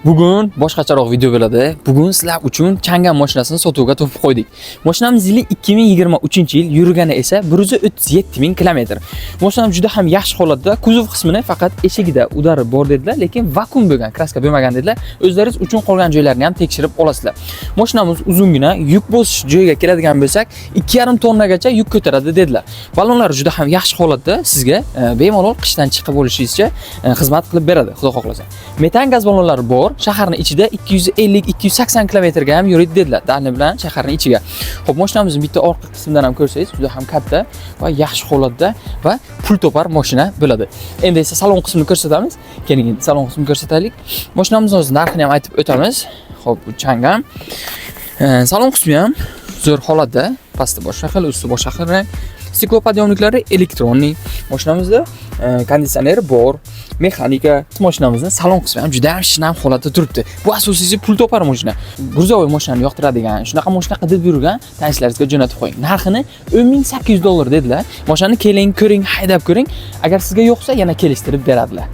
Bugun boshqacharoq video bo'ladi. Bugun sizlar uchun Changan mashinasini sotuvga topib qo'ydik. Mashinamiz yili 2023-yil, yurgani esa 137 ming kilometr. Mashinamiz juda ham yaxshi holatda. Kuzov qismini faqat eshigida удар i bor dedilar, lekin vakuum bo'lgan, краска bo'lmagan dedilar. O'zlaringiz uchun qolgan joylarini ham tekshirib olasizlar. Mashinamiz uzungina, yuk bosish joyiga keladigan bo'lsak, 2,5 tonnagacha yuk ko'taradi dedilar. Ballonlari juda ham yaxshi holatda, sizga bemalol qishdan chiqib olishingizcha xizmat qilib beradi, Xudo xohlasa. Metan gaz ballonlari bor, shaharning ichida 250-280 kilometrga ham yuradi dedilar, дальний bilan shaharning ichiga. Xo'p, mashinamizni bitta orqa qismidan ham ko'rsangiz, juda ham katta va yaxshi holatda va pul topar mashina bo'ladi. Endi esa salon qismini ko'rsatamiz. Keling, endi salon qismini ko'rsataylik. Mashinamizni o'zi narxini ham aytib o'tamiz. Xo'p, bu Changan. Salon qismi ham zo'r holatda, pasti boshqa xil, usti boshqa xil rang. Стеклоподъёмник lari электронный. Mashinamizda konditsioner bor, mexanika. Mashinamizni salon qismi ham juda ham shinam holatda turibdi. Bu asosiysi pul topar mashina. Грузовой mashinani yoqtiradigan, shunaqa mashina qidirib yurgan tanishlaringizga jo'natib qo'ying. Narxini 10 800 dollar dedilar. Mashinani keling, ko'ring, haydab ko'ring. Agar sizga yoqsa, yana kelishtirib beradilar.